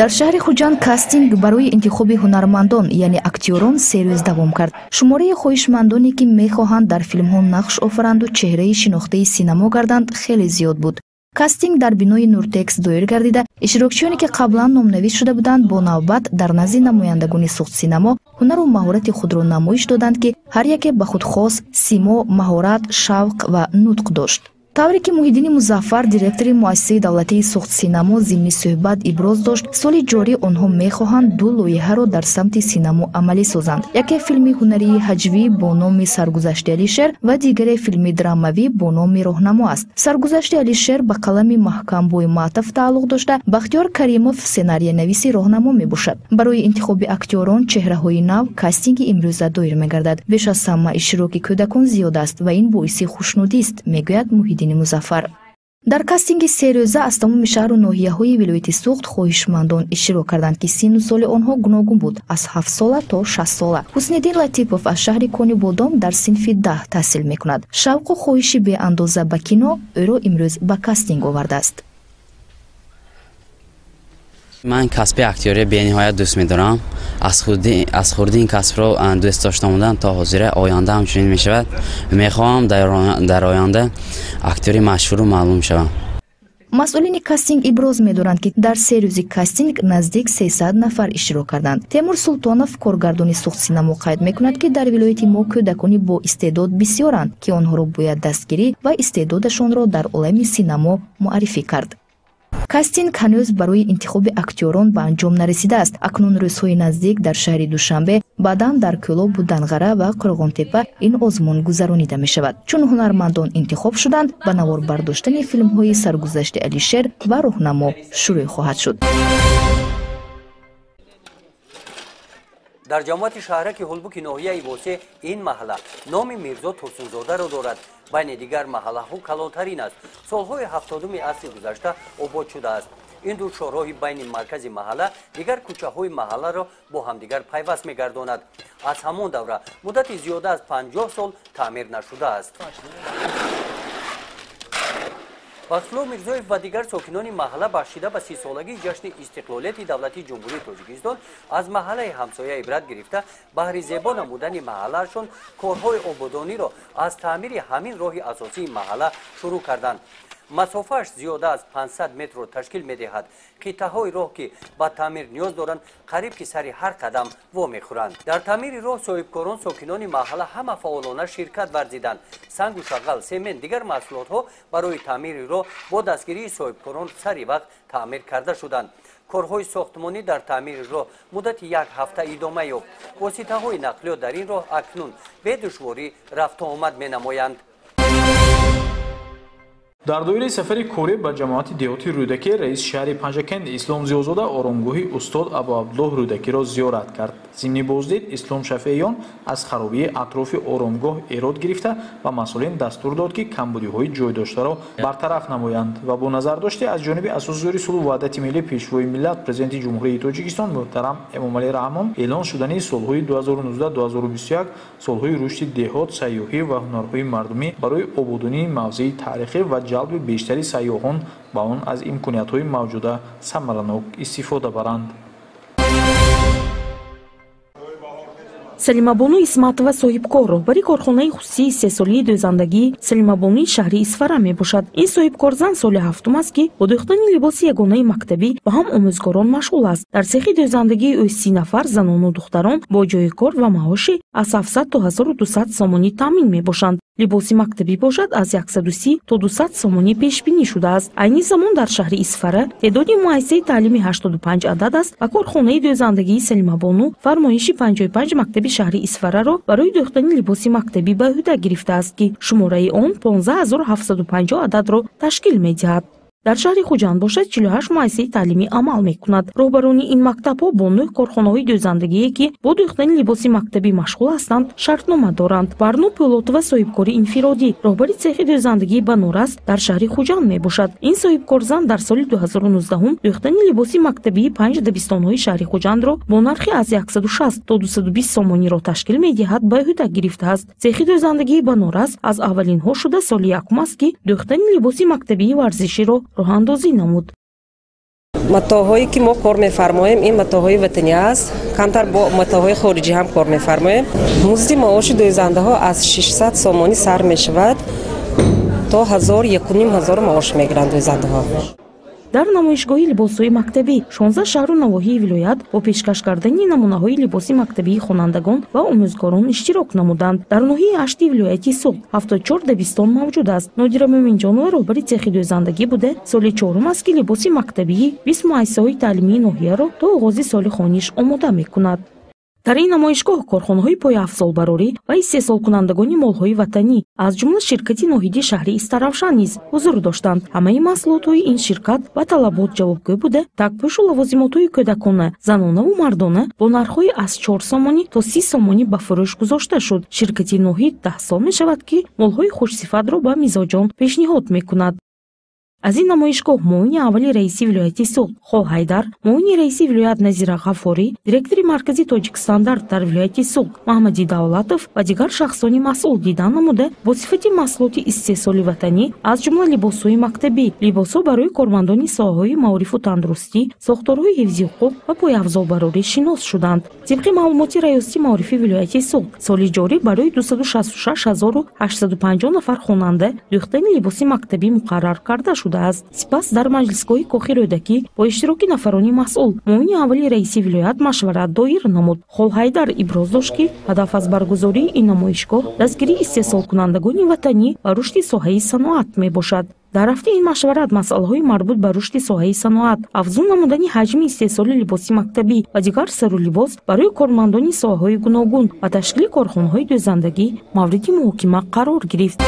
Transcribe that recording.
Дар шаҳри Хуҷанд кастинг барои интихоби ҳунармандон, яъне актёрон, се рӯз давом кард. Шумораи хоҳишмандоне, ки мехоҳанд дар филмҳо нақш офаранду чеҳраи шинохтаи синамо гарданд, хеле зиёд буд. Кастинг дар бинои Нуртекс доир гардида, иштирокчиёне, ки қаблан номнавис шуда буданд, бо навбат дар назди намояндагони Суғдсинамо ҳунару маҳорати худро намоиш доданд, ки ҳар яке ба худ хос симо, маҳорат, шавқ ва нутқ дошт. Тавре ки Муҳиддини Музаффар, директори муассисаи давлатии Суғдсинамо, зимни суҳбат иброз дошт, соли ҷорӣ онҳо мехоҳанд ду лоиҳаро дар самти синамо амалӣ созанд. Яке филми ҳунарии ҳаҷвӣ бо номи Саргузашти Алишер ва дигаре филми драмавӣ бо номи Роҳнамо аст. Саргузашти Алишер ба қалами Маҳкамбой Матов тааллуқ дошта, Бахтиёр Каримов сценариянависи Роҳнамо мебошад. Барои интихоби актёрон, чеҳраҳои нав, кастинги имрӯза доир мегардад. Беш аз ҳама иштироки кӯдакон зиёд аст ва ин боиси хушнудист, мегӯяд Муҳиддини Музаффар. Дар кастинги серӯза аз тамоми шаҳру ноҳияҳои вилояти Суғд хоҳишмандон иштирок карданд, ки синну соли онҳо гуногун буд, аз 7-сола то 6-сола. Ҳусниddин Латипов аз шаҳри Конибодом дар синфи 10 таҳсил мекунад. Шавқу хоҳиши беандоза ба кино ӯро имрӯз ба кастинг овардааст. Ман касби актёрия бениҳоят дӯст медорам. Аз хурдӣ ин касбро дӯст дошта омадам, то ҳозира оянда ҳамчунин мешавад. Мехоҳам дар оянда актёри машҳуру маълум шавам. Масъулини кастинг иброз медоранд, ки дар се рӯзи кастинг наздик 300 нафар иштирок карданд. Темур Султонов, коргардони Суғдсинамо, қайд мекунад, ки дар вилояти мо кӯдакони бо истеъдод бисёранд, ки онҳоро бояд дастгирӣ ва истеъдодашонро дар олами синамо муаррифӣ кард. Кастинг ҳанӯз барои интихоби актёрон ба анҷом нарасидааст. Акнун рӯзҳои наздик дар шаҳри Душанбе, баъдан дар Кӯлобу Данғара ва Қурғонтепа ин озмун гузаронида мешавад. Чун ҳунармандон интихоб шуданд, ба навор бардоштани филмҳои Саргузашти Алишер ва Роҳнамо шурӯъ хоҳад шуд. Дар ҷамоати шаҳраки Ҳулбуки ноҳияи Восеъ ин маҳалла номи Мирзо Турсунзодаро дорад. Байни дигар маҳаллаҳо калонтарин аст. Солҳои 70-уми асри гузашта обод шудааст. Ин ду чорроҳи байни маркази маҳалла дигар кӯчаҳои маҳалларо бо ҳамдигар пайваст мегардонад. Аз ҳамон давра муддати зиёда аз 50 сол таъмир нашудааст. Бахтулло Мирзоев ва дигар сокинони маҳалла бахшида ба 30-солагии ҷашни истиқлолияти давлатии Ҷумҳурии Тоҷикистон аз маҳаллаи ҳамсоя ибрат гирифта, баҳри зебо намудани маҳаллаашон корҳои ободониро аз таъмири ҳамин роҳи асосии маҳалла шурӯъ карданд. Масофааш зиёда аз 500 метрро ташкил медиҳад. Қитъаҳои роҳ, ки ба таъмир ниёз доранд, қариб ки сари ҳар қадам вомехӯранд. Дар таъмири роҳ соҳибкорон, сокинони маҳалла ҳама фаъолона ширкат варзиданд. Сангу шағал, семент, дигар маҳсулотҳо барои таъмири роҳ бо дастгирии соҳибкорон сари вақт таъмир карда шуданд. Корҳои сохтмонӣ дар таъмири роҳ муддати як ҳафта идома ёфт. Воситаҳои нақлиёт дар ин роҳ акнун бедушворӣ рафту омад менамоянд. Дар доираи сафари корӣ ба ҷамоати деҳоти Рӯдакӣ раиси шаҳри Панҷакент Ислом Зиёзода оромгоҳи устод Абу Абдуллоҳ Рӯдакиро зиёрат кард. Зимни боздид Ислом Шафеиён аз харобии атрофи оромгоҳ эрод гирифта ва масъулин дастур дод, ки камбудиҳои ҷойдоштаро бартараф намоянд ва бо назардошти аз ҷониби асосгузори сулҳу ваҳдати миллӣ, Пешвои миллат, Президенти Ҷумҳурии Тоҷикистон муҳтарам Эмомалӣ Раҳмон эълон шудани солҳои 2019-2021 солҳои рушди деҳот, сайёҳӣ ва ҳунарҳои мардумӣ барои ободонии мавзеи таърихӣ ва ҷалби бештари сайёҳон ба он аз имкониятҳои мавҷуда самаранок истифода баранд. Салимабону Исматова соҳибкор, роҳбари корхонаи хусусии истеҳсолии дӯзандагии Салимабонуи шаҳри Исфара мебошад. Ин соҳибкорзан соли ҳафтум аст, ки бо дӯхтани либоси ягонаи мактабӣ ва ҳам омӯзгорон машғул аст. Дар цехи дӯзандагии ӯ 30 нафар занону духтарон бо ҷойи кор ва маоши аз 700 то 1200 сомонӣ таъмин мебошанд. Либоси мактабӣ бошад аз 130 то 200 сомонӣ пешбинӣ шудааст. Айни замон дар шаҳри Исфара теъдоди муассисаи таълими 85 адад аст ва корхонаи дӯзандагии Салимабону фармоиши 55 мактаби шаҳри Исфараро барои дӯхтани либоси мактабӣ ба ӯҳда гирифтааст, ки шумораи он 15750 ададро ташкил медиҳад. Дар шаҳри Хуҷанд бошад 48 муассисаи таълимӣ амал мекунад. Роҳбарони ин мактабҳо бо 9 корхонаҳои дӯзандагие, ки бо дӯхтани либоси мактабӣ машғул ҳастанд, шартнома доранд. Барну Пӯлотова соҳибкори инфиродӣ, роҳбари цехи дӯзандагии Банорас дар шаҳри Хуҷанд мебошад. Ин соҳибкорзан дар соли 2019 дӯхтани либоси мактабии 5 дабистонҳои шаҳри Хуҷандро бо нархи аз 160 то 220 сомониро ташкил медиҳад ба ӯҳда гирифтааст. Цехи дӯзандагии Банорас аз аввалинҳо шуда соли якум аст, ки дӯхтани либоси мактабии варзиширо роҳандозӣ намуд. Матоъҳое ки мо кор мефармоем, ин матоъҳои ватанӣ аст. Камтар бо матоъҳои хориҷӣ ҳам кор мефармоем. Музди маоши дӯзандаҳо аз 600 сомонӣ сар мешавад то 1000, 1500 маош мегиранд дӯзандаҳо. Дар намоишгоҳи либосҳои мактабӣ 16 шаҳру навоҳии вилоят бо пешкаш кардани намунаҳои либоси мактабии хонандагон ва омӯзгорон иштирок намуданд. Дар ноҳияи Ашти вилояти Суғд 74 дабистон мавҷуд аст. Нодира Мӯминҷонова роҳбари цехи дӯзандагӣ буда, соли чорум аст, ки либоси мактабии 20 муассисаҳои таълимии ноҳияро то оғози соли хониш омода мекунад. Дар ин намоишгоҳ корхонаҳои пойафзолбарорӣ ва истеҳсолкунандагони молҳои ватанӣ, аз ҷумла ширкати Ноҳиди шаҳри Истаравшан низ ҳузур доштанд. Ҳамаи маҳсулотҳои ин ширкат ба талабот ҷавобгӯ буда, такпӯшу лавозимотҳои кӯдакона, занонаву мардона бо нархҳои аз 4 сомонӣ то 30 сомонӣ ба фурӯш гузошта шуд. Ширкати Ноҳид 10 сол мешавад, ки молҳои хушсифатро ба мизоҷон пешниҳод мекунад. Аз ин намоишгоҳ муовини аввали раиси вилояти Суғд Холҳайдар, муовини раиси вилоят Назира Ғаффорӣ, директори маркази Тоҷикстандарт дар вилояти Суғд Маҳмади Давлатов ва дигар шахсони масъул дидан намуда, бо сифати маҳсулоти истеҳсоли ватанӣ, аз ҷумла либосҳои мактабӣ, либосҳо барои кормандони соҳаҳои маорифу тандурустӣ, сохторҳои ҳифзи ҳуқуқ ва пойафзолбарорӣ шинос шуданд. Тибқи маълумоти раёсати маорифи вилояти Суғд, соли ҷорӣ барои 266 850 нафар хонанда дӯхтани либоси мактабӣ муқаррар карда шуд. Сипас дар маҷлисгоҳи Кохи Рӯдакӣ бо иштироки нафарони масъул муовини аввали раиси вилоят машварат доир намуд. Холҳайдар иброз дошт, ки ҳадаф аз баргузории ин намоишгоҳ дастгирии истеҳсолкунандагони ватанӣ ва рушди соҳаи саноат мебошад. Дар рафти ин машварат масъалаҳои марбут ба рушди соҳаи саноат, афзун намудани ҳаҷми истеҳсоли либоси мактабӣ ва дигар сару либос барои кормандони соҳаҳои гуногун ва ташкили корхонаҳои дӯзандагӣ мавриди муҳокима қарор гирифт.